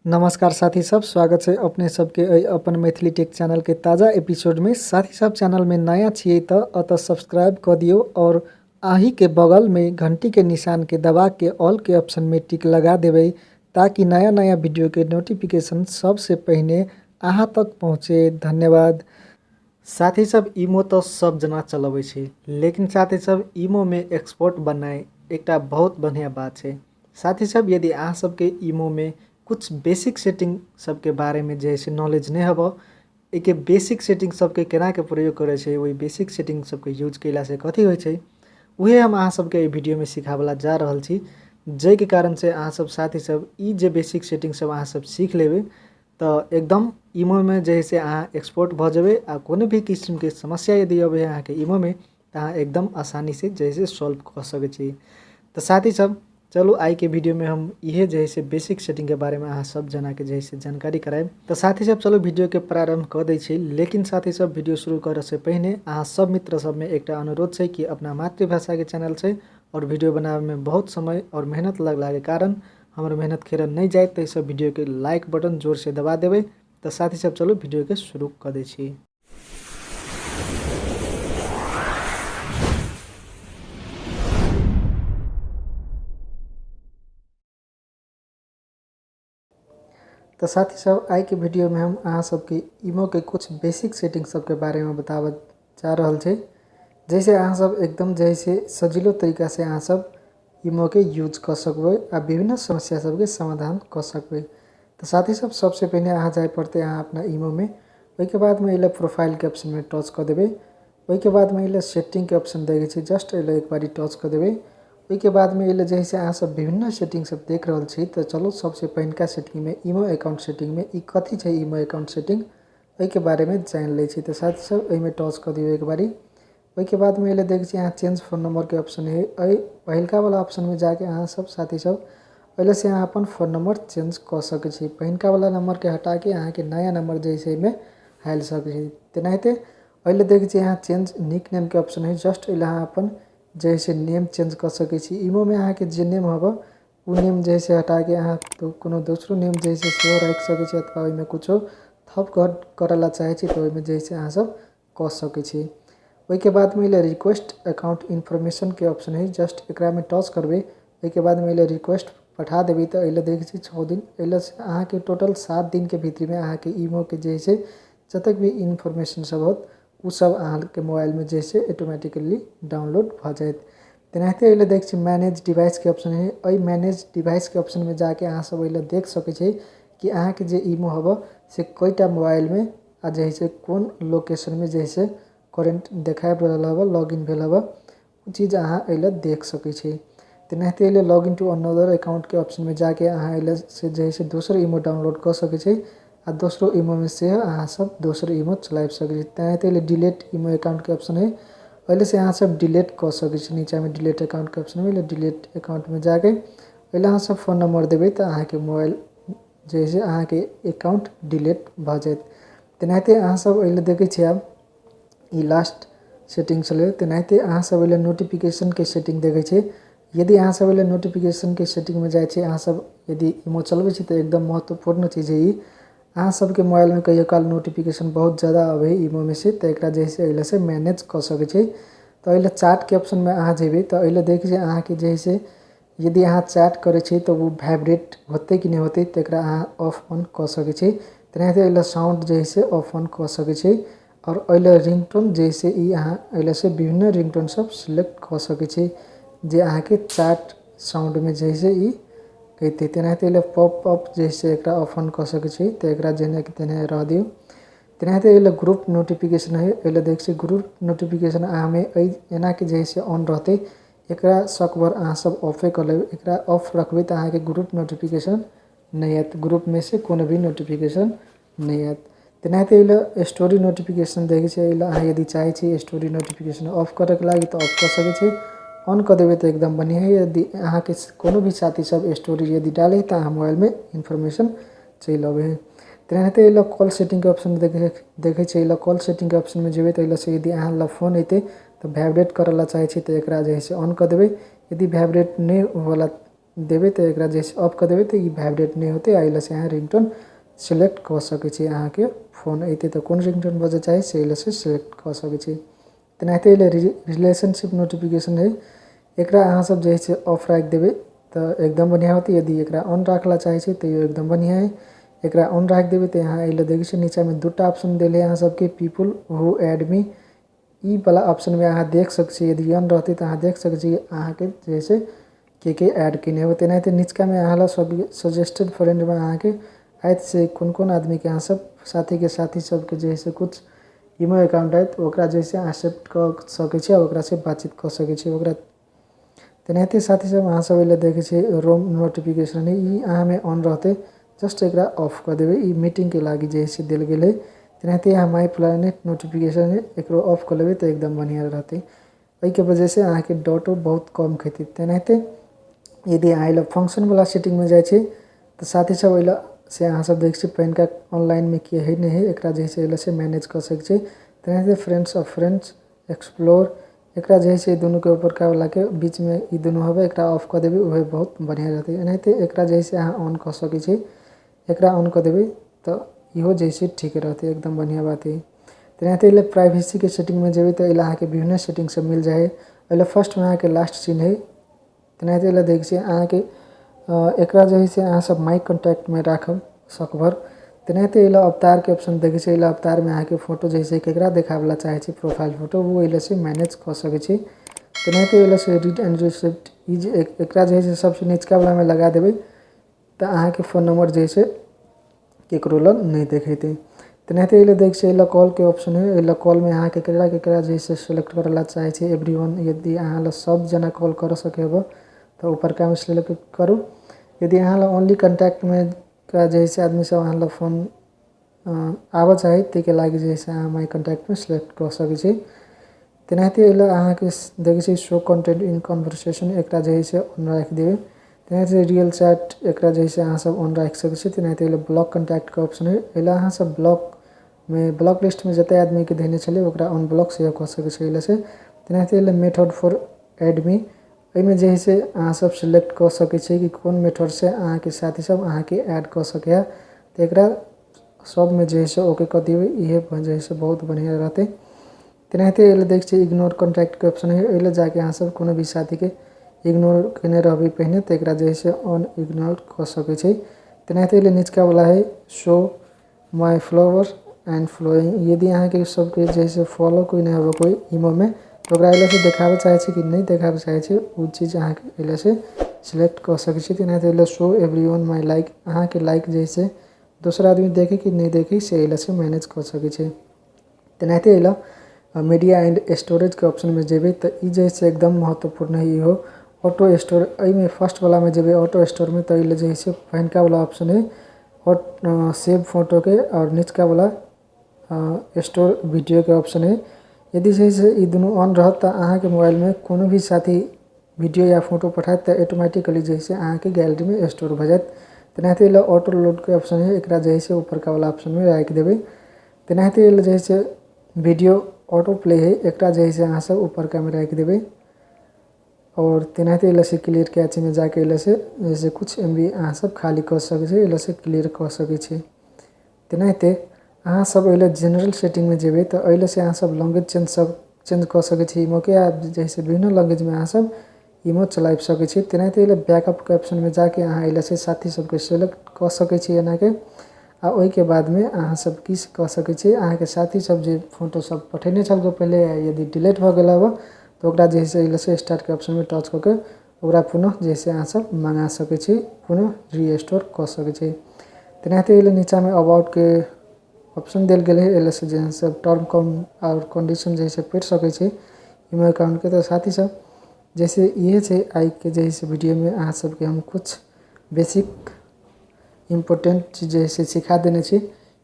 नमस्कार साथी सब, स्वागत है अपने सबके एहि अपन मैथिली टेक चैनल के ताज़ा एपिसोड में। साथी सब चैनल में नया छियै तो अतः सब्सक्राइब कर दियो और आही के बगल में घंटी के निशान के दबा के ऑल के ऑप्शन में टिक लगा देबै ताकि नया नया वीडियो के नोटिफिकेशन सबसे पहिने अहाँ तक पहुँचे। धन्यवाद। साथी सब इमो तो सब जना चलबै छै, लेकिन साथी सब इमो में एक्सपोर्ट बनाए एकटा बहुत बढ़िया बात छै। साथी सब यदि अहाँ सबके इमो में कुछ बेसिक सेटिंग सबके बारे में जे है नॉलेज नहीं हब, एके बेसिक सेटिंग सबके केना के प्रयोग करै छै, वही बेसिक सेटिंग सबके यूज कयला से कथी होइ छै, उहे हम अहाँ सबके एहि वीडियो में सिखाबला जा रहल छी। जाहिके कारण से अहाँ सब साथी सब ई जे बेसिक सेटिंग सब अहाँ सब सीख लेबै तऽ एकदम इमो में जे है से अहाँ एक्सपर्ट भऽ जेबै आ कोनो भी किस्मके समस्या यदि अबै है अहाँके इमो में तऽ अहाँ एकदम आसानी से जे है से सॉल्व कऽ सकै छी। तऽ साथी सब चलू आइ के वीडियो में हम इहे जे है से बेसिक सेटिंग के बारे में अहाँ सब जना के जे है से जानकारी करायब। तऽ साथी सब चलू वीडियो के प्रारंभ कऽ दै छी, लेकिन साथी सब वीडियो शुरू करऽ से पहिने अहाँ सब मित्र सब में एकटा अनुरोध छै कि अपना मातृभाषा के चैनल छै और वीडियो बनाबे में बहुत समय और मेहनत लगला के कारण हमर मेहनत खेरन नहीं जाए, ताहि सब वीडियो के लाइक बटन जोर से दबा देबै। तऽ साथी सब चलू वीडियो के शुरू कऽ दै छी। तऽ साथी सब आइ के वीडियो में हम अहाँ सबके इमो के कुछ बेसिक सेटिंग सबके बारे में बताबऽ जा रहल छी, जैसे अहाँ सब एकदम जैसे सजिलो तरीका से अहाँ सब इमो के यूज कऽ सकबै आ विभिन्न समस्या सबके समाधान कऽ सकबै। तऽ साथी सब सबसे पहिने अहाँ जाय पड़तै अहाँ अपना इमो में, ओहिके बाद में एलै प्रोफाइल के ऑप्शन में टच कऽ देबै। ओहिके बाद में एलै सेटिंग के ऑप्शन देखै छी, जस्ट एलै एक बारी टच कऽ देबै। ओहिके बाद में एलै जे है से अहाँ सब विभिन्न सेटिंग सब देख रहल छी। तऽ चलू सबसे पहिनका सेटिंग में इमो अकाउंट सेटिंग में ई कथी छै इमो अकाउंट सेटिंग, ओहिके बारे में जानि लै छी। तऽ साथी सब एहिमे टच कऽ दियौ एक बारी। ओहिके बाद में एलै देखै छी अहाँ चेंज फोन नंबर के ऑप्शन है, एहि पहिलका वाला ऑप्शन में जाके अहाँ सब साथी सब एहि से अहाँ अपन फोन नंबर चेंज कऽ सकै छी। पहिनका वाला नंबर के हटा के अहाँके नया नंबर जे छै एहिमे हालि सकै छी। तेनाहिते एहि देखै छी अहाँ चेंज निक नेम के ऑप्शन है, जस्ट एहि अहाँ अपन जे है से नेम चेंज कऽ सकै छी। इमो में अहाँके जे नेम हब ओ नेम जे है से हटा के अहाँ तो कोनो दोसरो नेम जे है से सेहो राखि सकै छी, अथवा ओहिमे कुछो थप करऽ ला चाहै छी तऽ ओहिमे जे है से अहाँ सब कऽ सकै छी। ओहिके बाद में एलै रिक्वेस्ट अकाउंट इन्फॉर्मेशन के ऑप्शन है, जस्ट एकरा में टच करबै। ओहिके बाद में एलै रिक्वेस्ट पठा देबै। तऽ एहि देखै छी 6 दिन, एहि अहाँके टोटल 7 दिन के भीतर में अहाँके इमो के जे है से जतेक भी इन्फॉर्मेशन सब होत ओ सब अहाँके मोबाइल में जे है से ऑटोमेटिकली डाउनलोड भऽ जायत। तेनाहिते एहि देखै छी मैनेज डिवाइस के ऑप्शन है, एहि मैनेज डिवाइस के ऑप्शन में जाके अहाँ सब एहि देख सकै छी कि अहाँके जे इमो हब से कईटा मोबाइल में आ जे है से कोन लोकेशन में जे है से करेंट देखाबि रहल हब, लॉगिन भेल हब, ओ चीज अहाँ एहि देख सकै छी। तेनाहिते एहि लॉगिन टू अनदर अकाउंट के ऑप्शन में जाके अहाँ एहि से जे है से दोसर इमो डाउनलोड कऽ सकै छी आ दोसरो इमो में सेहो अहाँ सब दोसर इमो चलाबि सकै छी। तेनाहिते एहि डिलीट इमो अकाउंट के ऑप्शन है, एहि से अहाँ सब डिलीट कऽ सकै छी। नीचा में डिलीट अकाउंट के ऑप्शन में डिलीट अकाउंट में जाके एहि अहाँ सब फोन नंबर देबै तऽ अहाँके मोबाइल जे है से अहाँके अकाउंट डिलीट भऽ जायत। तेनाहिते अहाँ सब एहि देखै छियै आब ई लास्ट सेटिंग छलै। तेनाहिते अहाँ सब एहि नोटिफिकेशन के सेटिंग देखै छियै। यदि अहाँ सब एहि नोटिफिकेशन के सेटिंग में जाइ छी, अहाँ सब यदि इमो चलबै छी तऽ एकदम महत्वपूर्ण चीज है ई। अहाँ सबके मोबाइल में कहियो काल नोटिफिकेशन बहुत ज़्यादा अबै है इमो में से, तऽ एकरा जे है से एहि से मैनेज कऽ सकै छी। तऽ एहि चार्ट के ऑप्शन में अहाँ जेबै तऽ एहि देखै छी अहाँके जे है से यदि अहाँ चैट करै छी तऽ ओ वाइब्रेट होतै कि नहि होतै, तऽ एकरा अहाँ ऑफ ऑन कऽ सकै छी। तेनाहिते एहि साउंड जे है से ऑफ ऑन कऽ सकै छी और एहि रिंगटोन जे है से ई अहाँ एहि से विभिन्न रिंगटोन सब सिलेक्ट कऽ सकै छी जे अहाँके चैट साउंड में जे है से ई अयतै। तेनाहिते एहि पॉप अप जे है से एकरा ऑफ ऑन कऽ सकै छी, तऽ एकरा जेना कि तेना रह दियौ। तेनाहिते एहि ग्रुप नोटिफिकेशन है, एहि देखै छी ग्रुप नोटिफिकेशन अहाँमे एहि एनाके जे है से ऑन रहतै, एकरा सकभर अहाँ सब ऑफे कऽ लेबै। एकरा ऑफ रखबै तऽ अहाँके ग्रुप नोटिफिकेशन नहि आयत, ग्रुप में से कोनो भी नोटिफिकेशन नहि आयत। तेनाहिते एहि स्टोरी नोटिफिकेशन देखै छियै, एहि अहाँ यदि चाहै छी स्टोरी नोटिफिकेशन ऑफ करैके लागि तऽ ऑफ कऽ सकै छी, ऑन कऽ देबै तऽ एकदम बढ़िआँ है। यदि अहाँके कोनो भी साथी सब स्टोरी यदि डालै तऽ अहाँ मोबाइल में इन्फॉर्मेशन चलि अबै है। तेनाहिते एहि कॉल सेटिंग के ऑप्शन देखै छियै, एहि कॉल सेटिंग के ऑप्शन में जेबै तऽ एहि से यदि अहाँ लग फोन अयतै तऽ वाइब्रेट करऽ ला चाहै छी तऽ एकरा जे है से ऑन कऽ देबै। यदि वाइब्रेट नहि होवला देबै तऽ एकरा जैसे ऑफ कऽ देबै तऽ ई वाइब्रेट नहि होतै। आ एहि से अहाँ रिंगटोन सिलेक्ट कऽ सकै छी। अहाँके फोन अयतै तऽ कोन रिंगटोन बजऽ चाही से एहि से सिलेक्ट कऽ सकै छी। तेनाहिते एहि रिलेशनशिप नोटिफिकेशन है, एकरा अहाँ सब जे है ऑफ राखि देबै तऽ एकदम बढ़िआँ होतै। यदि एकरा ऑन राखला चाहै छी तैयो एकदम बढ़िआँ है। एकरा ऑन राखि देबै तऽ यहाँ एहि देखै छी नीचाँमे दूटा ऑप्शन देले अहाँ सबके, पीपुल who add मी, ई वाला ऑप्शनमे अहाँ देख सकै छी। यदि ऑन रहतै तऽ अहाँ देख सकै छी अहाँके जे है के ऐड केने हेबै। तेनाहिते निचकामे अहाँ लग सब सजेस्टेड फ्रेंडमे अहाँके आयत से कोन कोन आदमीके अहाँ सब साथीके साथी सबके जे है से कुछ ईमो अकाउंट आयत ओकरा जे है एक्सेप्ट कऽ सकै छी आ ओकरा से बातचीत कऽ सकै छी ओकरा। तेनाहिते साथी सब अहाँ सब एहि देखै छी रोम नोटिफिकेशन, ई अहाँमे ऑन रहतै, जस्ट एकरा ऑफ कऽ देबै। ई मीटिंगके लागि जे है से देल गेल है। तेनाहिते यहाँ माय प्लानेट नोटिफिकेशन है, एकरो ऑफ कऽ लेबै तऽ एकदम बढ़िआँ रहतै। एहिके वजहसँ अहाँके डॉटो बहुत कम खेतै। तेनाहिते यदि अहाँ एहि फंक्शनवला सेटिंगमे जाइ छी तऽ साथी सब एहि से अहाँ सब देख छी पैन कार्ड ऑनलाइनमे की है नहि है, एकरा जे है एहि से मैनेज कऽ सकै छी। तेनाहिते फ्रेंड्स ऑफ फ्रेंड्स एक्सप्लोर, एकरा जे है से दुनूके ऊपरका वालाके बीचमे ई दुनू हवे एकरा ऑफ कऽ देबै, उहे बहुत बढ़िआँ रहतै। एनाहिते एकरा जे है से अहाँ ऑन कऽ सकै छी, एकरा ऑन कऽ देबै तऽ इहो जे है ठीक रहतै, एकदम बढ़िआँ बात है। तेनाहिते एहि प्राइवेसीके सेटिंगमे जेबै तऽ एहि अहाँके विभिन्न सेटिंग सब मिल जाइ है। एहि फर्स्टमे अहाँके लास्ट सीन है। तेनाहिते एहि देखै छी अहाँके एकरा जे है से अहाँ सब माइ कॉन्टैक्टमे राखब सकभर। तेनाहिते एहि अवतारके ऑप्शन देखै छी, एहि अवतारमे अहाँके फोटो जे है केकरा देखाबला चाहै छी प्रोफाइल फोटो, ओ एहि से मैनेज कऽ सकै छी। तेनाहिते एहि से रीड एंड रिसिप्ट, ई जे एकरा जे है से सबसँ निचका वालामे लगा देबै तऽ अहाँके फोन नंबर जे है केकरो लग नहि देखेतै। तेनाहिते एहि देख छी एहि कॉलके ऑप्शन है, एहि कॉलमे अहाँ केकरा केकरा जे है सेलेक्ट करऽ ला चाहै छी एवरी वन, यदि अहाँ लग सब जना कॉल कर सकेब तऽ ऊपरकामे सिलेक्ट करू। यदि अहाँ लग ओनली कॉन्टैक्टमे का जे है आदमी सब अहाँ लग फोन आबऽ चाही ताहिके लागि जे है अहाँ माइ कॉन्टैक्टमे सिलेक्ट कऽ सकै छी। तेनाहिते एहि अहाँके देखै छी शो कंटेंट इन कन्वर्सेशन, एकरा जे है से ऑन राखि देबै। तेनाहिते रियल चैट, एकरा जे है अहाँ सब ऑन राखि सकै छी। तेनाहिते एहि ब्लॉक कॉन्टैक्टके ऑप्शन है, एहि अहाँ सब ब्लॉक लिस्टमे जते आदमीके देने छलै ओकरा अनब्लॉक सेहो कऽ सकै छी एहि से। तेनाहिते एहि मेथड फॉर एड मी, एहिमे जे है से अहाँ सब सिलेक्ट कऽ सकै छी कि कोन मेथडसँ अहाँके साथी सब अहाँके ऐड कऽ सकैए, तऽ एकरा सबमे जे है से ओके कऽ दियौ, इहे जे है से बहुत बढ़िआँ रहतै। तेनाहिते एहि देख छी इग्नोर कॉन्टैक्टके ऑप्शन है, एहि जाके अहाँ सब कोनो भी साथीके इग्नोर केने रहबै पहिने तऽ एकरा जे है से ऑन इग्नोर कऽ सकै छी। तेनाहिते एहि निचका वाला है show my follower and following, यदि अहाँके सबके जे है से फॉलो कोइ नहि होबे कोइ ईमोमे तऽ ओकरा एहि से देखाबऽ चाहै छी कि नहि देखाबऽ चाहै छी, ओ चीज अहाँके एहि से सिलेक्ट कऽ सकै छी। तेनाहिते एहि शो एवरी वन माय लाइक, अहाँके लाइक जे है से दोसर आदमी देखे कि नहि देखे से एहि से मैनेज कऽ सकै छी। तेनाहिते एहि मीडिया एंड स्टोरेजके ऑप्शनमे जेबै तऽ ई जे है से एकदम महत्वपूर्ण है। इहो ऑटो स्टोर, एहिमे फर्स्ट वालामे जेबै ऑटो स्टोरमे तऽ एहि जे है से पहिनका वाला ऑप्शन है और सेव फोटोके और निचका वाला स्टोर वीडियोके ऑप्शन है। यदि जे है से ई दुनू ऑन रहत तऽ अहाँके मोबाइलमे कोनो भी साथी वीडियो या फोटो पठायत तऽ ऑटोमेटिकली जे है से अहाँके गैलरीमे स्टोर भऽ जायत। तेनाहिते एहि ऑटो लोडके ऑप्शन है, एकरा जे है से ऊपरका वाला ऑप्शनमे राखि देबै। तेनाहिते एहि जे है से वीडियो ऑटो प्ले है, एकरा जे है से अहाँ सब ऊपरकामे राखि देबै। और तेनाहिते एहि से क्लियर कैचमे जाके एहि से जैसे कुछ एम बी अहाँ सब खाली कऽ सकै छी, एहि से क्लियर कऽ सकै छी। तेनाहिते अहाँ सब एहि जनरल सेटिंगमे जेबै तऽ एहि से अहाँ सब लैंग्वेज चेंज सब चेंज कऽ सकै छी इमोके, आ जैसे विभिन्न लैंग्वेजमे अहाँ सब इमो चलाबि सकै छी। तेनाहिते एहि बैकअपके ऑप्शनमे जाके अहाँ एहि से साथी सबके सेलेक्ट कऽ सकै छी एनाके, आ ओहिके बादमे अहाँ सब की कऽ सकै छी, अहाँके साथी सब जे फोटो सब पठेने छल पहिले यदि डिलीट भऽ गेल हब तऽ ओकरा जे है से एहि से स्टार्टके ऑप्शनमे टच कऽ के ओकरा पुनः जे है से अहाँ सब मँगा सकै छी, पुनः रीस्टोर कऽ सकै छी। तेनाहिते एहि नीचाँमे अबाउटके ऑप्शन देल गेल है, एहि से जे सब टर्म कम और कंडीशन जे है पढ़ि सकै छी इमो अकाउंटके। तऽ साथी सब जैसे इहे छै आइके जे है से वीडियोमे अहाँ सबके हम कुछ बेसिक इम्पोर्टेंट चीज जे है से सिखा देने छी।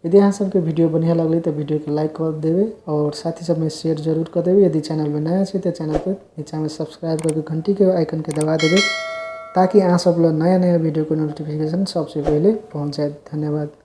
यदि अहाँ सबके वीडियो बढ़िया लगलै तऽ वीडियोके लाइक कऽ देबै और साथी सबमे शेयर जरूर कऽ देबै। यदि चैनलमे नया छी तऽ चैनलके नीचाँमे सब्सक्राइब करके घंटीके आइकनके दबा देबै ताकि अहाँ सब लग नया नया वीडियोके नोटिफिकेशन सबसे पहिले पहुँच जाए। धन्यवाद।